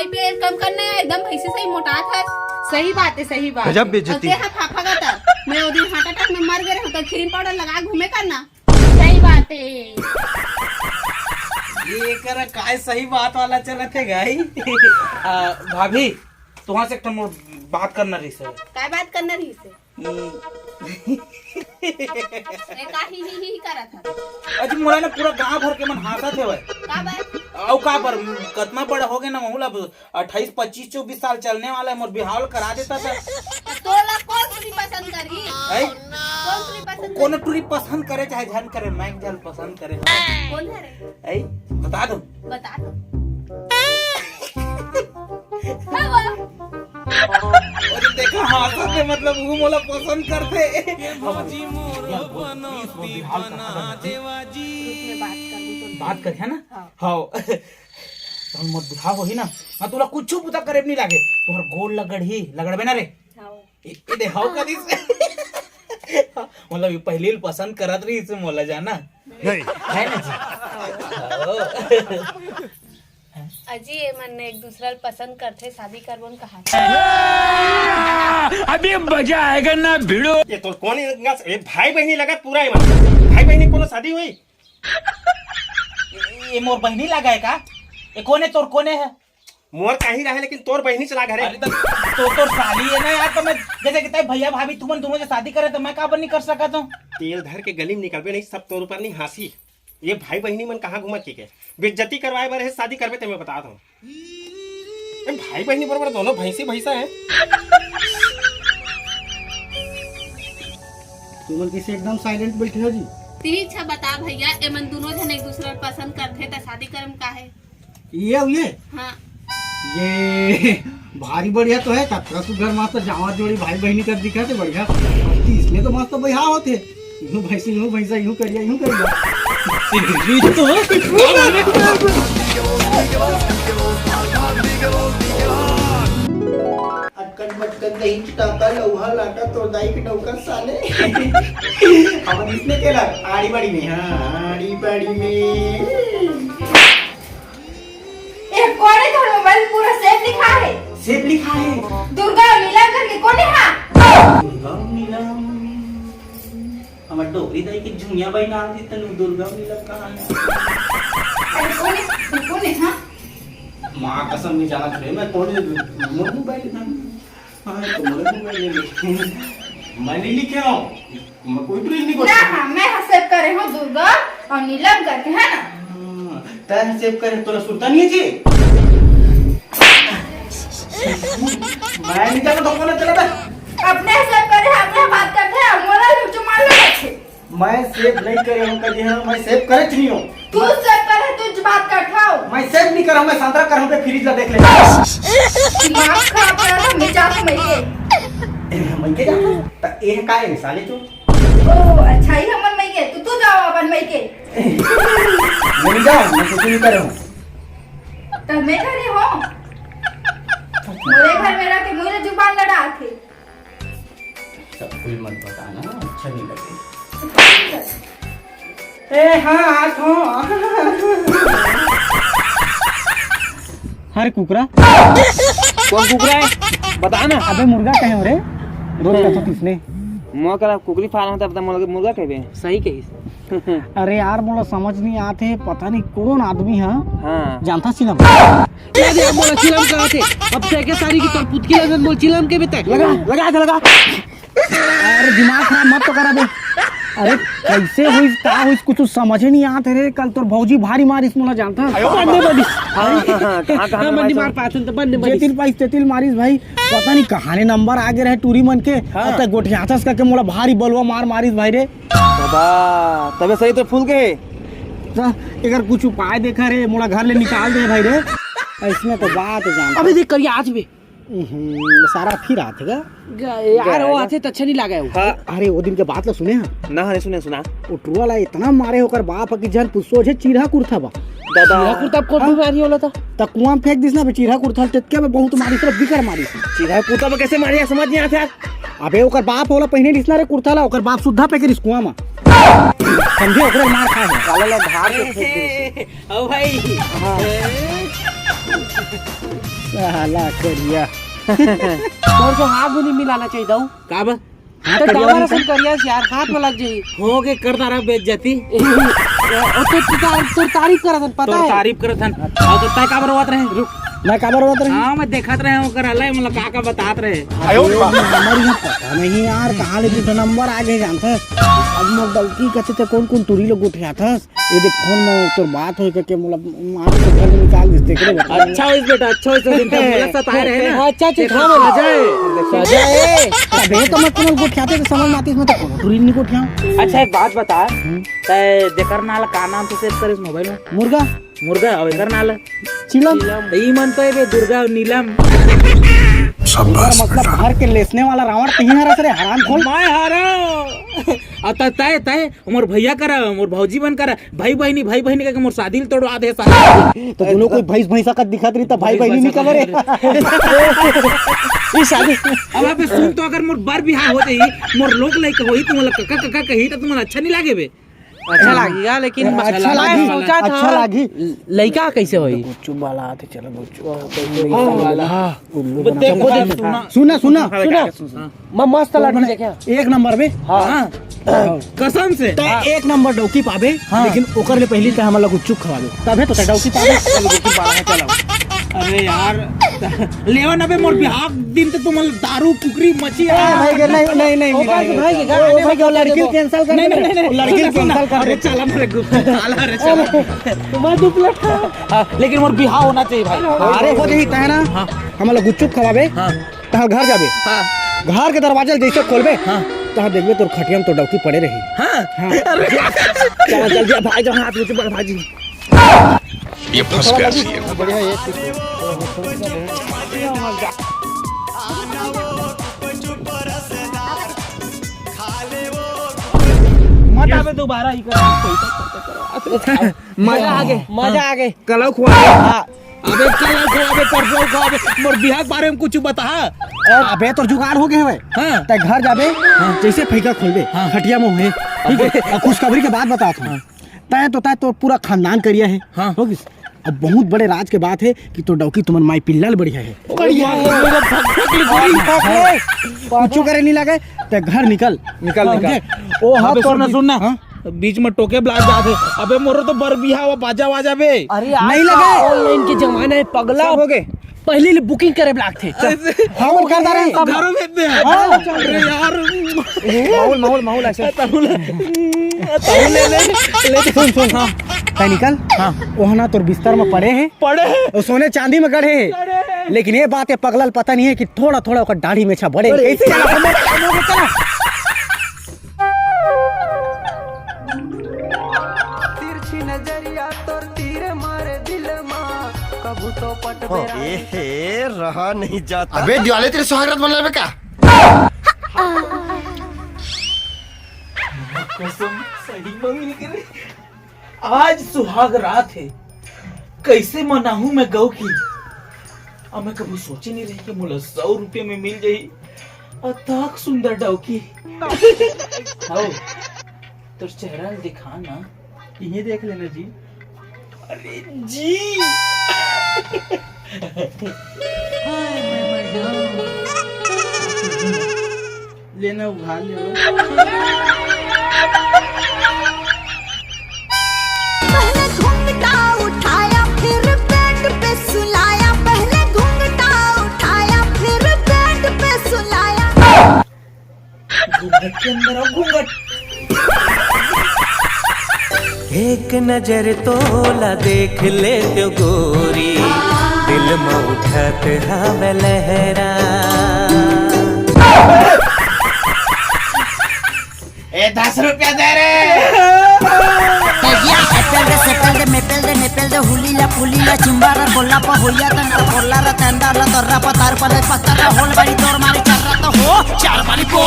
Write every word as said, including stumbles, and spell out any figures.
पेट कम करना है, एकदम भैंसी सही मोटात हस। सही बात है, सही बात गजब है। बेइज्जती। अउ तेहा फाफा का तर, मैं ओ दिन heart attack में मर गे रहेंव, त cream powder लगा घूमे करना। सही बात है। ये कर काय सही बात वाला चलत हे गाई। आ, भाभी, तुहां से एक ठन मोर बात करना रहिस हे। काय बात करना रहिस हे? हम्म। ए, का ही, ही, ही, ही करत हस? अजी, मोला ना पूरा गांव भर के मन हांसत हेवय। का बर? अउ का बर, कतना बड़ा हो गे ना, महूं ला अट्ठाईस, पच्चीस, चौबीस साल चलने वाला हे, मोर बिहाव ल करा देता त। त तोला कोन टूरी पसंद करही? हैं? कोन टूरी पसंद कोनो करही? टूरी पसंद करे चाहे झन करे, मैं एक झन पसंद करे। कोन हरे? हैं? बता दो। बता दो। हाँ, बोलो। अरे देखा, हांसत हे, मतलब वो मोला पसंद करथे। ये भौजी मोर बनौती बना देवा जी। रुक, मैं बात कर लूं तो। बात कर, है ना? हाँ। हाँ। हम मोर बिहाव होही ना, हाँ, तोला कुछू बुता करे नी लागे, तोहर गोड़ लगड़ही, लगड़बे ना रे। हाँ। ए, ए दे, हाव करिस। मतलब, ये पहिली ले पसंद करत रहिस मोला, जाना? नहीं। है ना जी? हाव। अजी, ये मन एक दूसरा ल पसंद करथे, शादी करबो न कहा। अभी मजा आएगा ना भिड़ो। ये तोर कोन हे? ए, भाई बहिनी लगत पूरा हे मन। भाई बहिनी कोनो शादी होही? ये मोर बहिनी लगा हे का? ये कोन हे, तोर कोन हे? मोर काही रहे, लेकिन तोर बहिनी चला घरे। अरे त, तो तोर साली हे ना यार, त मैं जैसे कि तैं भैया भाभी तुमन दूनों झन शादी करे, त मैं काबर नी कर सकत हंव? तेल धर के गली में निकलबे नहीं, सब तोर ऊपर नहीं हांसी। ये भाई बहिनी मन कहाँ घूमत हे के? बेइज्जती करवाए बर हे, शादी करबे ते मैं बतात हंव। ए, भाई बहिनी बरोबर दूनों भैंसी भैंसा हे। तुमन कइसे एकदम silent बइठे हो जी? तीन छा बता भैया, एमन दूनों झन एक दूसरा ल पसंद करथे त शादी करे म का हे? ये अउ ये? हाँ। ये भारी बढ़िया तो हे, कतका सुघर मस्त जांवर जोड़ी भाई बहिनी कर दिखत हे, बढ़िया। इसमें तो मस्त बिहाव होथे, यूं भैंसी, यूं भैंसा, यूं करिया, यूं करिया। ये तो अटकन मटकन दही चटाका लौहा लाटा तोर दाई के नौकर साले। हमन इसने केला आड़ी बाड़ी में, हाँ, आड़ी बाड़ी में। ए, कोन हे तोर मोबाइल पूरा save लिखा हे? Save लिखा हे? दुर्गा नीलम करके कोन हे, हाँ? दुर्गा नीलम। हमर डोकरी दाई के झुनिया बाई नाम दी तनु दुर्गा नीलम कहाँ हे? अरे कोन हे? कोन हे, हाँ? माँ कसम नहीं जाना थे मैं कोन हे, मोर मोबाइल नाम। हाँ, तो मोर मोबाइल ले ले। मैं नहीं लिखे हूँ। मैं कोई तो नहीं ना, करता। हाँ, मैं हा save करे हूँ दुर्गा अउ नीलम करके, है ना? हाँ, तैं हा save करे, तोला सुरता नहीं हे जी? मैं नहीं जाना तो कौन चला था? अपने हा save करे, अपने बात करथे, मोला लुचो मार ले बच्चे। मैं save नहीं करे हूँ कभी, हाँ, मैं save करे नहीं हूँ। तू save करे, तू बात करथव। मैं save नहीं करूँ, मैं संतरा करूँ पे fridge ला देख ले। दिमाग खराब कर रहा, मैं जात हूँ मइके। मइके जात हूँ? त ए का हे साले चो? ओ, अच्छा ही हमन मइके, तो तू जाओ अपन मइके। मैं नहीं जाऊँ, मैं कुछ नहीं करे हूँ। तब मैं करे हूँ। मोरे घर में रह के मोरे जुबान लड़ा थे। सब कोई मत बताना, अच्छा नहीं लगे। ए, हाँ, आ तो। हरे कुकरा। कौन कुकरा हे? बता ना। अबे मुर्गा कहे हो रे? रोज का तो किसने? मोर करा कुकरी farm होता, पता मोला मुर्गा कहबे। सही कहिस। अरे यार, मोला समझ नहीं आते, पता नहीं कौन आदमी है। हाँ। जानता सिलम? ये दे, मोला चिलम कहत हे। अब तैं के सारी की तोर पुतकी लगन मोला चिलम कहबे तैं। लगा, लगा, लगा। अरे दिमाग खराब मत तो करा बे। अरे कैसे होइस, का होइस, कुछ समझ ही नहीं आत हे रे। कल तोर भौजी भारी मारिस मोला जानता। बंदे बंदी। हाँ, हाँ, हाँ, कहाँ, कहाँ हाँ, बंदी मारिस? मार पाथन तो बंदे बंदी। जेतिल पाइस तेतिल मारिस भाई। पता नहीं कहाँ ले नंबर आ गे रहे टूरी मन के। हाँ। अब तक गोठियाथस करके मोला भारी बलवा मार मारिस भाई रे। बाबा, तबे सही तो फूल के। त एकर कुछ उपाय देखा रे, मोला घर ले निकाल दे भाई रे। इसमें तो बात जान। अबे देख करिया आज भी। हम्म, सारा फिर आथे गा। ग-, यार, वो आथे त अच्छा नहीं लगा है वो। हाँ। अरे, वो दिन के बात ला सुने हैं? ना, नहीं सुने, सुना। वो टुआ ला इतना मारे ओकर बाप ह कि झन पूछो, जे चीरहा कुर्था बा। दादा। चीरहा कुर्था कोन हाँ? बीमारी होला था? त कुआं में फेंक दिस ना बे, चीरहा कुर्था, तेतके में बहुत मारिस, बिकर मारिस। चीरहा कुर्था में कैसे मारे, समझ नहीं आता यार। अबे, ओकर बाप ओला पहिने दिस ना रे कुर्था ला, ओकर बाप सुद्धा फेंके दिस कुआं में। समझे, ओकरे मार खाए हे। काला ला धार के फेंक दिस। ओ भाई। हाँ। साला करिया। तोर तो हाथ भी नहीं मिलाना चाहिए दाऊ। का बा? हाथ तो करिया डावर वाला असन करिया से यार, हाथ में लग जाई। हो के करता रहा बेइज्जती। ओ तो तू तार-, तोर तारीफ करत हन, पता तोर है? तारीफ करत हन। और तो तय काबर रोवत रहे? रुक। मैं काबर रोवत रहे? हाँ, मैं देखत रहे ओकर अलग, मतलब का का बतात रहे। आयो रे बाप। हमारे यहाँ पता नहीं यार, कहाँ ले दूसरा नंबर आ गए जानथस। अब मोर डौकी कहते थे कौन कौन टूरी लोग गोठियाथस। ये देख फोन में तोर बात होई करके मोला मार के घर में निकाल दिस, देख रे बेटा। अच्छा होइस बेटा, अच्छा होइस, दिन तक मोला सताए रहे ना। अच्छा, अच्छा, तेरे हाँ, सजा है। सजा है। अबे तो मैं कोनो गोठियाते तो समझ में आतिस, मैं तो कोनो टूरी नहीं गोठियाऊं। अच्छा, एक बात बता, हम्म। तय जेकर नाल का नाम से सेव करिस मोबाइल में? मुर्गा। मुर्गा, और एकर नाल? चिलम। तो ई मन तो ए बे दुर्गा और नीलम। शाबाश मतलब बेटा। घर के लेसने वाला रावण तही हरस रे, हराम खोल। मैं हारा। आ त-, तय, तय, मोर भैया करा, मोर भौजी मन करा, भाई बहिनी, भाई बहिनी कहिके मोर शादी ल तोड़वा दे साला। तो दोनों कोई भैंस भैंसा कस दिखत रही, त भाई बहिनी निकल रे। ई शादी। अब अबे सुन, तो अगर मोर बर बिहाव हो जाई, मोर लोग लइका होई, तुमन ला कका, कका कही, त तुमन ला अच्छा नहीं लागे बे? अच्छा लागेगा, लेकिन अच्छा मैं लागी, सोचा था, अच्छा लागी। लइका कैसे होई? गुच्चू वाला आते, चलो गुच्चू। हाँ, वाला। हाँ। उल्लू बना। देखो, देखो, सुना। सुना, सुना, हाँ, सुना। क्या सुना? मैं मस्त तो लड़की बने देखे। एक नंबर में। हाँ। हाँ। कसम से। तय एक नंबर डौकी पाबे, हाँ। लेकिन ओकर ले पहली तय हमला गुपचुप खवाबे। तभे तो तय डौकी पाबे। चलो, गुपचुप वाला है, चलो। अरे यार, लेवा ना बे, मोर बिहाव दिन तो तुम दारू, कुकरी, मछी, ए, आ। भाई के, नहीं, नहीं, नहीं, ओकर नहीं। भाई के, ओ, ओ, भाई के, वो लड़की cancel कर नहीं, दे। नहीं, नहीं, नहीं। वो लड़की cancel कर अरे, दे। चला, मेरे गुपचुप वाला, अरे, चला। मैं दुपलट हाँ, लेकिन मोर बिहाव होना चाहिए भाई। अरे, हो जाही, तय ना। हाँ। हमला गुपचुप खवाबे। हाँ। तहाँ घर जाबे। हाँ। घर के दरवाजा ल जैसे खोलबे, हाँ। तहाँ देखबे तोर खटिया में तो डौकी पड़े रही। हाँ। हाँ। अरे। चल, जल्दी आ, भाई, जहाँ हाथ नीचे बढ़, भाई जी। ये फंस गया सी। बढ़िया, ये कुछ मत आवे दोबारा, ई कर, पैसा खर्च करो। मजा आ गए, मजा आ गए। कलौ खुआ। हाँ। अबे कल खवाबे, परसों खवाबे, मोर बिहाव के बारे में कुछ बता। अबे तोर जुगाड़ हो गए हवे। हाँ। तय घर जाबे, हाँ। जैसे फैका खोलबे, हाँ। खटिया में होए। ठीक है? अबे। अब खुशखबरी के बात बतात हूँ। हाँ। तय तो तय तोर पूरा खानदान करिया है। हाँ। हो गिस? अब बहुत बड़े राज के बात है कि तोर डौकी तुमन माई पिल्ला ले बढ़िया है। बढ़िया है। मेरा भक भक लिख रही। कुछ करे नहीं लगे, तय घर निकल। निकल, हाँ, निकल। देख, ओ हाँ, अबे तोर सुन ना, भी सुन ना। हाँ? बीच में टोके ब्लाक जात है। अबे मोरो तो बर बिहाव, बाजा वाजा बे। अरे आज नहीं लगा। Online के जमाना है पगला। सब हो गए। पहले ले booking करे ब्लाक थे। ऐसे हम कर दे रहे हैं सब। घरों में दे। हाँ। अरे यार। माहौल, माहौल, माहौल ऐसे। ताहू ले, ताहू ले, ले, ले। सुन, सुन। हाँ। तय निकल। हाँ। ओहना तोर बिस्तर में पड़े हैं। पड़े हैं। और सोने चांदी में गढ़े हैं। गढ़े हैं। लेकिन ये बात है पगला ल पता नहीं है कि थोड़ा, थोड़ा ओकर दाढ़ी में छा बढ़े। बढ़े। ऐसे चला, हम लोग चला। तिरछी नजरिया तोर तीर मारे दिल मा, कभू तो पटबे ओ, रानी। ए हे, रहा नहीं जाता। अबे दिवाले तेरे सुहागरात मन लेबे का? कसम, सही मंगनी करे। आज सुहाग रात है, कैसे मनाहूं मैं गौ की? अब मैं कभी सोचे नहीं रही कि मोला सौ रुपये में मिल जाई अताक सुंदर डौकी। आओ, तोर चेहरा ल दिखा ना। इहे देख लेना जी। अरे जी। हाय, मैं मर जाऊं। लेना उधार ले लो। पहले घूंघटा उठाया, फिर बेड पे सुलाया। पहले घूंघटा उठाया, फिर बेड पे सुलाया। घूंघट के अंदर आओ, घूंघट। एक नजर तोला देख ले तो गोरी, दिल में उठत हवे लहरा। ए, दस रुपया दे रे। तजिया एप्पल दे, सेपल दे, मेपल दे, नेपाल दे, हुलीला, फुलीला, चिंबारा, बोला पा, होया, तंगा, बोला, रतंदा, ला, दर्रा, पतार, पले, पत्ता, होल, बड़ी, दौड़, मारे, चार, रत, हो, चार, बारी, बो।